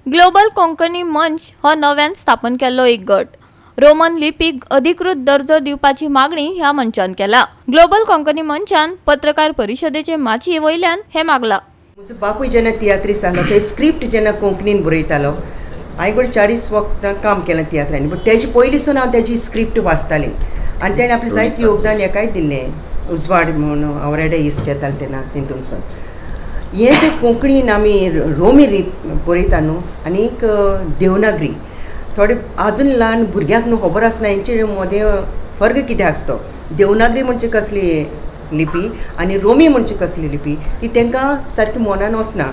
Global Konkani मंच हो नव्यान स्थापन केल्लो एक गट. रोमन लिपीक अधिकृत दर्जो दिवपाची मागणी ह्या मंचान केला. ग्लोबल कोंकणी मंचान पत्रकार परिशदेचे माचये वयल्यान हें मागला. म्हजो बापूय जेन्ना तियात्रीस आहलो, थंय स्क्रिप्ट जेन्ना कोंकणीन बरयतालो. हांवें कोण 40 वखदां काम केलें तियात्रांनी, बट तेजे पयलींसून हांव तेजी स्क्रिप्ट वाचतालें आनी तेणें आपलें जायतें योगदान हेकाय दिल्लें. उजवाड म्हूण आवराडे इस्ट येतालें तेन्ना, तितूनसून हें जें कोंकणीन आमी रोमी लिपी बरयता न्हू आनीक देवनागरी, थोडे आजून ल्हान भुरग्यांक न्हू खबर आसना हेंचे मदें फर्क कितें आसा तो. देवनागरी म्हणजे कसली लिपी आनी रोमी म्हणजे कसली लिपी, ती तांकां सारकी मनान वचना.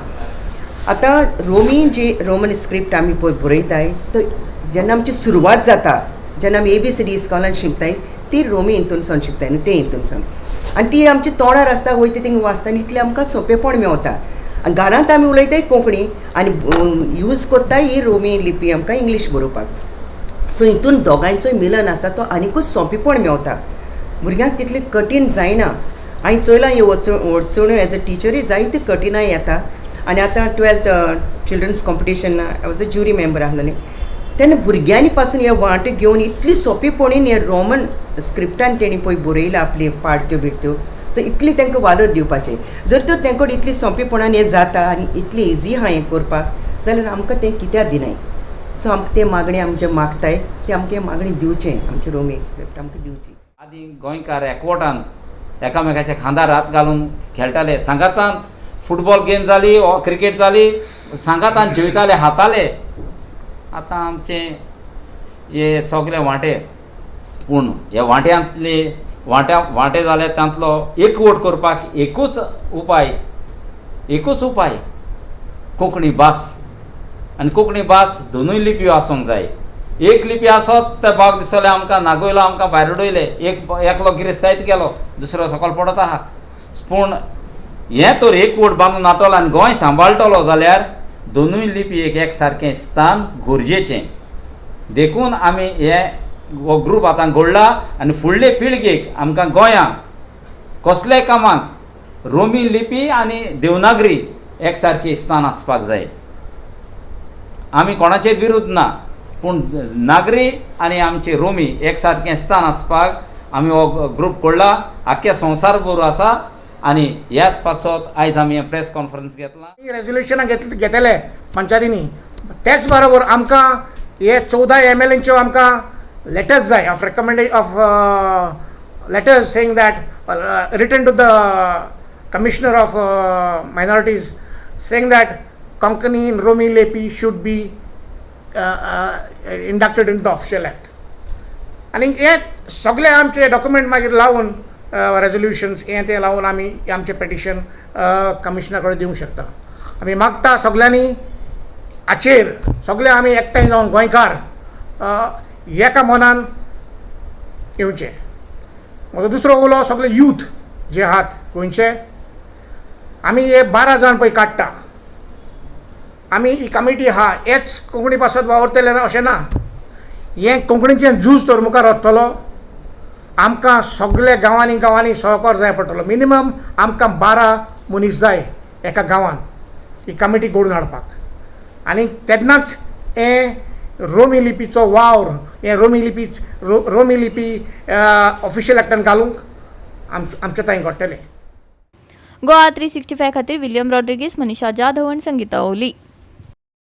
आतां रोमी जी रोमन स्क्रिप्ट आमी पळय बरयताय, तर जेन्ना आमची सुरवात जाता, जेन्ना आमी एबीसीडी इस्कॉलान शिकताय, ती रोमी हितूनसून शिकताय न्हू, ते हितूनसून. आनी ती आमच्या तोंडार आसता, वयता थिंग वाचता आनी इतलें आमकां सोंपेपण मेवता. आनी घरांत आमी उलयताय कोंकणी आनी यूज कोत्ताय ही रोमी लिपी आमकां इंग्लीश बरोवपाक. सो हितून दोगांयचोय मिलन आसता, तो आनिकूच सोंपेपण मेवता भुरग्यांक, तितलें कठीण जायना. हांवें चोयलां ह्यो अडचण्यो, एज अ टिचरूय जायत्यो कठिणाय येता. आनी आतां 12th children's competition, I was the jury member आहलेलें, तेन्ना भुरग्यांनी पासून हे वांटो घेवन इतली सोंपेपणीन हे रोमन स्क्रिप्टान तेणी पळय बरयलां आपली पार्ट्यो बिर्ट्यो. सो इतली तांकां वालोर दिवपाचें. जर तर तांकां इतली सोंपेपणान हें जाता आनी इतलें इजी आहा हें करपाक, जाल्यार आमकां तें कित्याक दिनाय? सो आमकां तें मागणें आमचें मागताय, तें आमकां मागणी दिवचें, आमची रोमी स्क्रिप्ट आमकां दिवची. आदी गोंयकार एकवटान एकामेकाच्या खांदार हात घालून खेळटाले. सांगातान फुटबॉल गेम जाली वा क्रिकेट जाली, सांगातान जेवताले, खाताले. आतां आमचे हे सगळे वांटे, पूण ह्या वांट्यांतले वांट्या वांटे जाले, तांतलो एकवट करपाक एकूच उपाय, एकूच उपाय, कोंकणी भास. आनी कोंकणी भास दोनूय लिपयो आसूंक जाय. एक लिपी आसत ते बाग दिसतले आमकां नागयलो, आमकां भायर उडयले. एक एकलो गिरेस्त जायत गेलो, दुसरो सकयल पडत आहा. पूण हें तर एकवट बांदून हाडटलो आनी गोंय सांबाळटलो जाल्यार दोनूय लिपी एक सारकें स्थान गरजेचें. देखून आमी हे हो ग्रूप आतां घडला आनी फुडले पिळगेक आमकां गोंयांत कसल्याय कामाक रोमी लिपी आनी देवनागरी एक सारकी स्थान आसपाक जाय. आमी कोणाचेर विरुद्ध ना, पूण नागरी आनी आमची रोमी एक सारकें स्थान आसपाक आमी हो ग्रूप काडला. आख्ख्या संवसार बरो आसा आनी ह्याच पासत आयज आमी प्रेस कॉन्फरन्स घेतला. रेजोल्युशनां घेतले पंचायतींनी. तेच बरोबर आमकां हे 14 एमएलएंच्यो आमकां लेटर्स जाय of recommenda of letters saying that, written to the commissioner of minorities, saying that Konkani in Romi Lipi should be inducted in the official act. आनी हे सगळे आमचे डॉक्युमेंट मागीर लावन, रेजोल्युशन्स हें तें लावन आमी आमचें पेटिशन कमिशनरा कडेन दिवंक शकता. आमी मागता सगल्यांनी हाचेर सगळे आमी एकठांय जावन गोंयकार एका मनान येवचें. म्हजो दुसरो उलो सगळे यूथ जे आहात गोंयचे, आमी हे 12 जाण पळय काडटा, आमी ही कमिटी आहा, हेच कोंकणी पासत वावुरतले अशें ना. हें कोंकणीचें झूज तर मुखार वतलो, आमकां सगळे गांवांनी गांवांनी सहकार जाय पडटलो. मिनिमम आमकां 12 मनीस जाय एका गांवान ही कमिटी घडोवन हाडपाक. आनी तेन्नाच हें रोमी लिपीचो वावर, हें रोमी लिपी ऑफिशियल एक्टान घालूंक आमच्या तांय घडटलें. गोवा 365 खातीर विलियम रॉड्रिगीस, मनीषा जाधव आनी संगीता ओली.